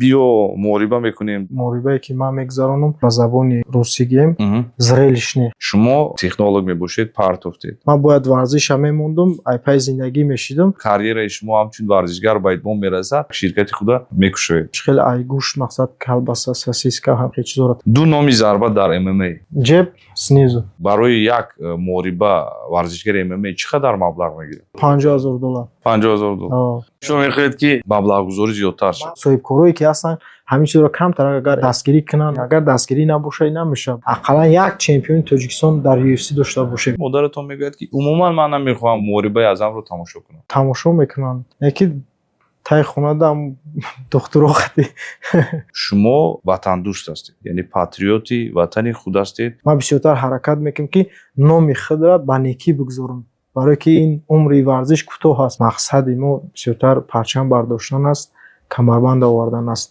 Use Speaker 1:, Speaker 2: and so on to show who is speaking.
Speaker 1: Биё, муҳориба мекунем.
Speaker 2: Муҳорибае, ки ман мегузаронам, ба забони русӣ гӯем, зрелищный.
Speaker 1: Шумо технолог мебошед, партофтед.
Speaker 2: Ман бояд варзиша мемондум, ай паи зиндагӣ мешидам.
Speaker 1: Карьераи шумо ҳамчун варзишгар ба итмом мерасад, ширкати худа мекушоед.
Speaker 2: Чӣ хеле ай гӯшт, мақсад, колбаса, сосиска, ҳам хел чизоро.
Speaker 1: Ду номи зарба дар ММА?
Speaker 2: Ҷеб, снизу.
Speaker 1: Барои як муҳориба варзишгари ММА чӣ қадар маблағ мегирад?
Speaker 2: 50 000 доллар.
Speaker 1: 50 000 доллар.
Speaker 2: О.
Speaker 1: Шумо мехоҳед, ки маблағгузорӣ зиёдтар шавад.
Speaker 2: Соҳибкорое, ки ҳастанд, ҳамин чизро камтар агар дастгирӣ кунанд, агар дастгирӣ набошад, намешавад. Ақаллан як чемпиони Тоҷикистон дар UFC дошта бошем.
Speaker 1: Модаратон мегӯяд, ки умуман ман намехоҳам муҳорибаи Азамро тамошо кунам.
Speaker 2: Тамошо мекунанд, яки таи хонадам духтуро хати.
Speaker 1: Шумо ватандӯст ҳастед, яъне патриоти ватани худ ҳастед.
Speaker 2: Ман бисёртар ҳаракат мекунам, ки номи худро ба некӣ бигузорам, барое ки ин умри варзиш кӯтоҳ аст. Мақсади мо бисёртар парчам бардоштан аст, камарбанд овардан аст.